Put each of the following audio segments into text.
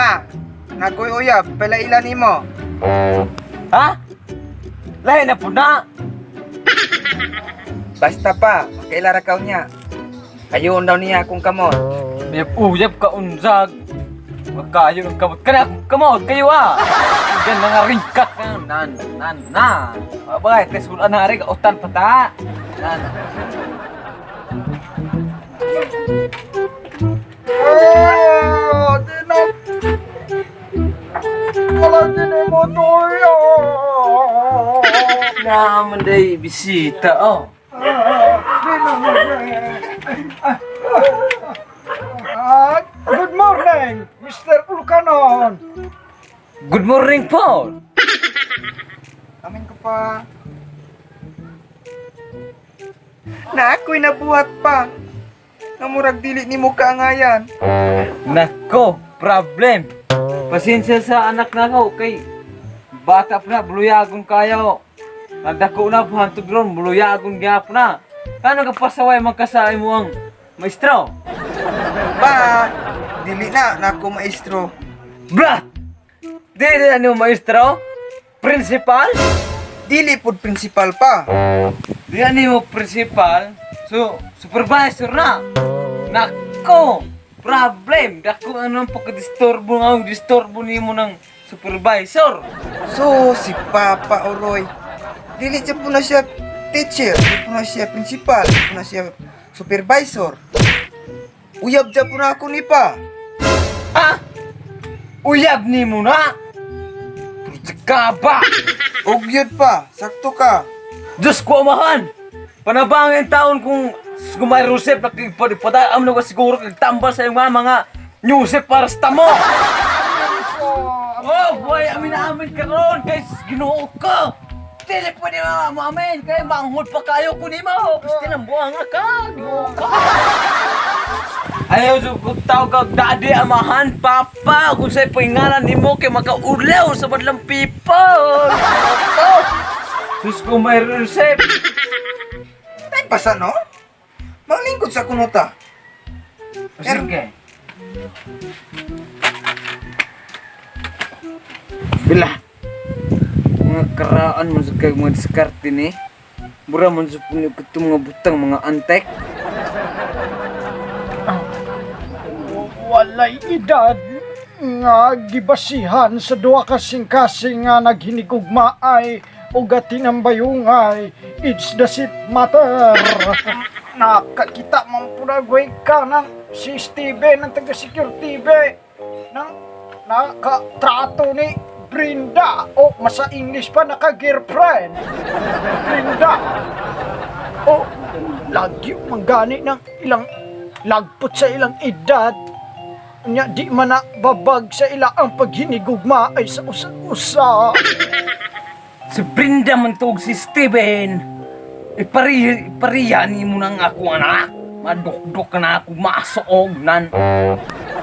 Pa, nakoy uyab, pala ilan nimo. Ha? Lahi na po na. Basta pa, makaila ra kaw niya. Ayon daw niya akong kamot. Uyab, uyab ka unzag. Magkayo ng kamot. Kana akong kamot kayo ah. Diyan nga ringkat ka. Nan, nan, na. Abay, tes wala na rin. Utan pa ta. Nan. Ah, di na. Wala din mo tuyo. Naman day bisita oh. Ah, good morning, Mr. Ulcanon. Good morning po. Amin ko pa. Na ako'y nabuhat pa. Nga murag dili nimo kaangayan. Nako, problem. Pasensya sa anak na ko kay bata pa na buluyagon kayo. Nagdako na po hantod ron, buluyagon gyapon na. Ano ka pasaway man ka sa imo ang maestro? Pa, dili na nako maestro. Brat! Dili na nimo maestro? Principal? Dili pud principal pa. Dili na nimo principal? So, supervisor na. Nako! Problem! Dako ano ang pagkadisturbo nga ang disturbo nimo ng supervisor. So, si Papa Oroy. Dili siya po na siya teacher, dili po na siya principal, dili po na siya supervisor. Uyab siya po na ako ni pa. Ha? Uyab ni mo na? Ka ba? Og yun pa, sakto ka. Diyos ko amahan! Panabangin taon kung gumayrusep, nakipadaam na ka siguro nagtambal sa iyong mga newsep para sa tamo! Oh, boy, amin na amin karon kay Ginoo ko. Dili pwede mga mo amin kay manghod pa kayo kunin mo. Gusto nang buang ka, Ginoo ka. Ayaw sa kung tawag kag daddy, amahan, papa, kung sa'y pangalan nimo kay makaulaw sa madlang people. Oh, Diyos ko, may resep. Tay pasa no? Manglingkod sa kunuta. Sige. Bila. Mga karaan man sa kay mga diskarte ni. Mura man sa punyo kato mga butang mga antek. Walay edad nga gibasihan sa duha ka kasing-kasing nga naghinigugma ay ug tinambayungay, it's the sit matter. Nakakita man po na ka ng si Steven ng taga Secure TV nang nakatrato ni Brenda o masa English pa naka-girlfriend Brenda o lagi manggani ng ilang lagpot sa ilang edad. Nya di man na babag sa ila ang paghinigugma ay sa usa-usa. Si Brenda man tuog si Steven. Ipariya ni mo nang ako anak. Madukdok ka na ako masuog nan.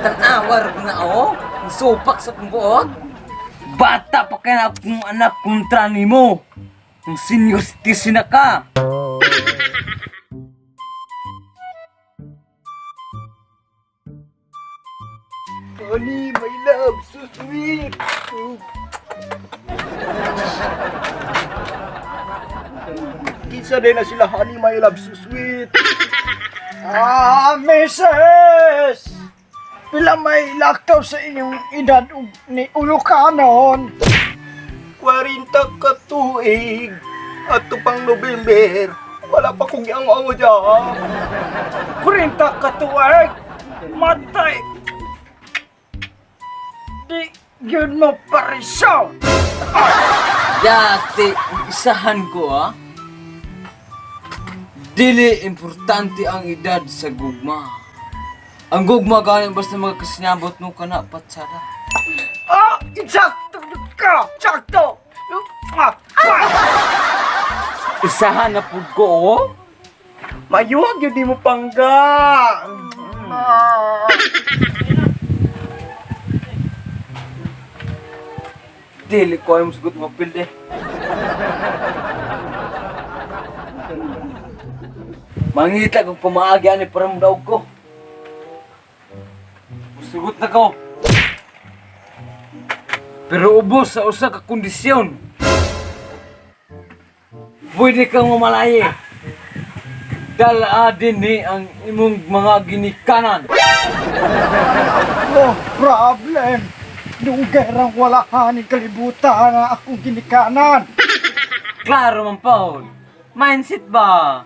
Tanawar ko na oh. Ang supak sa kong buog. Bata pa kaya akong anak kontra nimo. Ang senior citizen na ka. Honey, my love, so sweet. Kinsa din na sila, honey, my love, so sweet. Ah, Mrs. Pila may lakaw sa inyong edad ug ni Ulucanon. 40 ka tuig. At pang November, wala pa kong iang-ango dyan. 40 ka tuig. Matay. Di yun mo parisaw. Dati, isahan ko ah. Dili importante ang edad sa gugma. Ang gugma gani basta magkasinabot mo kana patsara. Ah, insakto ka. Sakto. Ah, ah. Isahan na pud ko oh. Mayuwag yun di mo pangga. Dili ko ay musugot mo pilde. Mangita kong pamaagi ani para mo daog ko. Musugot na ko. Pero ubos sa usa ka kondisyon. Pwede kang mamalaye. Dala din ni ang imong mga ginikanan. No problem. Dugay rang wala haning kalibutan na akong ginikanan. Klaro man Paul. Mindset ba?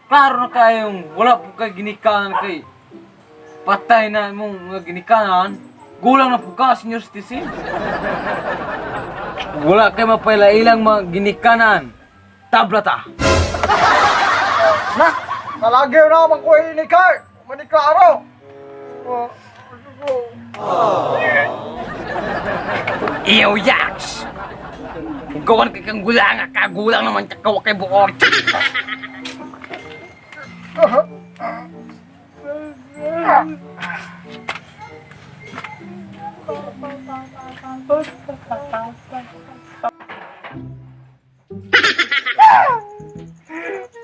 Klaro na kayong wala po kay ginikanan kay patay na imong mga ginikanan. Gulang na po ka, senior citizen. Wala kay mapailailang mga ginikanan. Tabla ta. Na, palagi na naman ko ini kay. Maniklaro. Oh, oh. Iyo, yaks! Gawan kay kang gulang, kagulang naman kawa kay buot.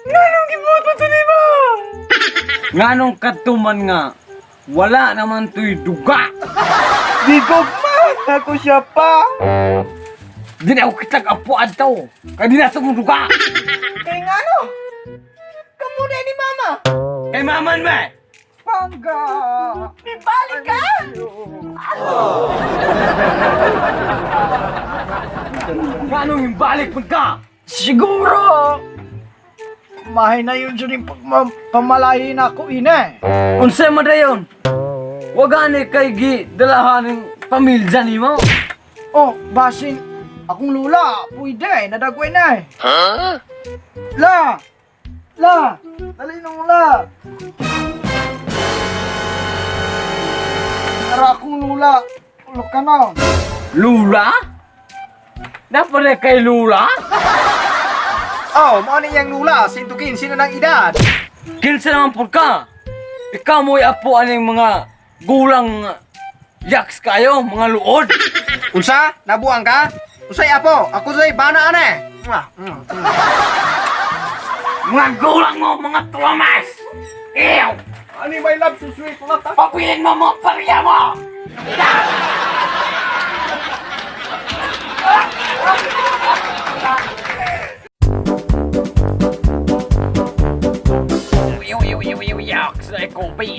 Nganong gibuhat mo to nimo? Nganong katuman nga, wala naman to'y duga. Gigugma na ko siya pa. Di na ako kitag apuan to. Kaya di na ito mong duga. Kay ngano? Kamu na ni mama. Kay maman me! Pangga. Balik ka. Nganong himbalik man ka? Siguro, mahay na yun dyan yung pamalahin ako ina. Unsay man dayon? Wa gani kay gi dalahan ng pamilya nimo. Oh, basin, akong lula, pwede, nadagway na eh. La! La! Dali nung la! Tara akong lula, ulok ka na. Lula? Napare kay Lula? Oh, mao ni iyang lula, 115 na ng edad. Kinsa naman pud ka? Ikaw mo'y apo aning mga gulang yaks kayo, mga luod. Unsa? Nabuang ka? Unsay apo? Ako say bana ane. Mwah, mm, mm. Mga gulang mo, mga tuwamas! Ew! Ani my love si sweet lata. Pabilin mo mga parya mo! Ew, ew, ew, ew, yaks! Ay, kubi!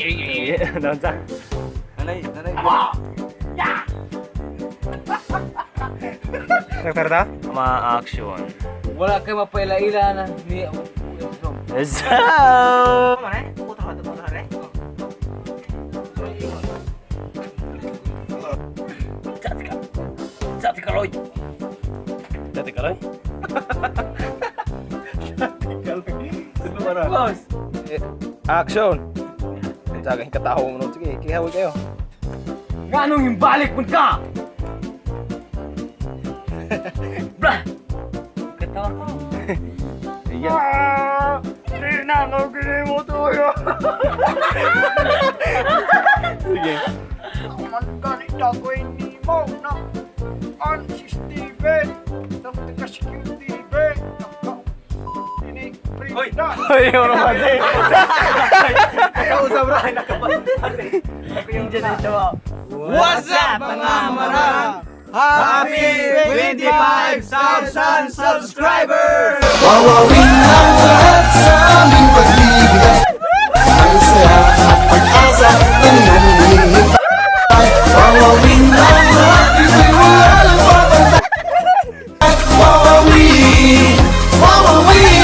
Nanay, nanay. Nagtarta? Mga action. Wala kayo mapailaila na ni... Sa tika, Loy. Dati ka lang? Boss! Action. Saging katawo mo nun. Sige, kihawi kayo. Nganong himbalik man ka? Blah! Katawa ko. Ah, di na ako ginimo tuyo. Sige. Man gani dagoy ni mo na an si Steven ng taga QTV ng ini Brenda. Ay, ano ba di? Kausap ra What's up mga marang? Happy 25,000 subscribers! Wawawin ang lahat sa aming pagliligas. Ang saya at pag-asa na nananihintay. Wawawin ang lahat, ito'y wala nang papantay. Wawawin! Wawawin!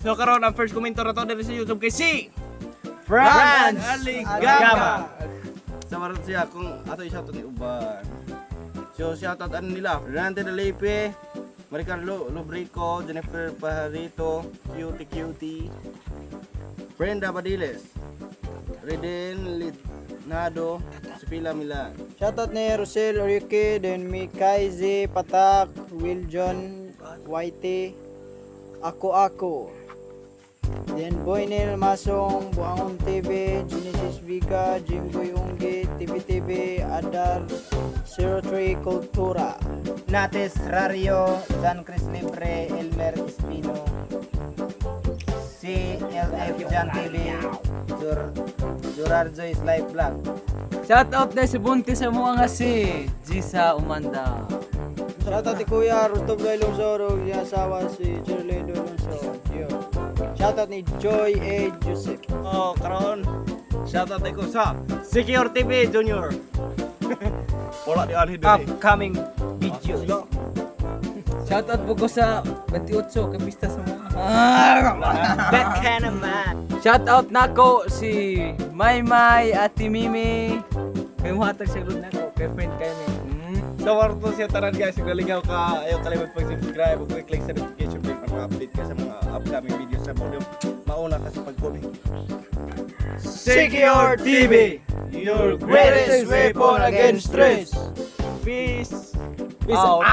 So karon ang first commenter na to diri sa YouTube kay si Franz Aligama. Sa maron siya kung ato i-shoutout ni Uban. So shoutout ano nila? Renante Delipe, Maricarlo Lubrico, Jennifer Pajarito, Cutie Cutie, Brenda Badiles, Reden Lidnado, Sipila Milan. Shoutout ni Rosel Orique, then Mikay Z, Patak, Will John, Whitey, Ako Ako. Then Boynel Masong, Buangon TV, Genesis Vega, Jimboy Ungi, TV TV, Adar, 03 Cultura. Nates Rario, John Chris Libre, Elmer Espino, CLF Jan TV, Jurar Joyce Live Vlog. Shout out na si Buntis sa mga nga si Gisa Umanda. Shoutout ni Kuya Rostov Doy Lungsod ug iyang asawa si Shirley Doy Lungsod. Yo. Shoutout ni Joy A. Joseph. Oh, karon shoutout ko sa Secure TV Junior. Wala di anhi diri. Upcoming videos. Shout out po ko sa 28 kay pista sa mga. That kind of man. Shout out nako si Maymay, Ate Mimi. Kay muhatag sa group nako, kay friend kayo ni. So warto siya tanan guys, kung nalingaw ka, ayaw kalimot pag-subscribe ug click sa notification bell para ma-update ka sa mga upcoming videos sa mga mauna ka sa pag-comment. Secure TV, your greatest weapon against stress. Peace. Peace out.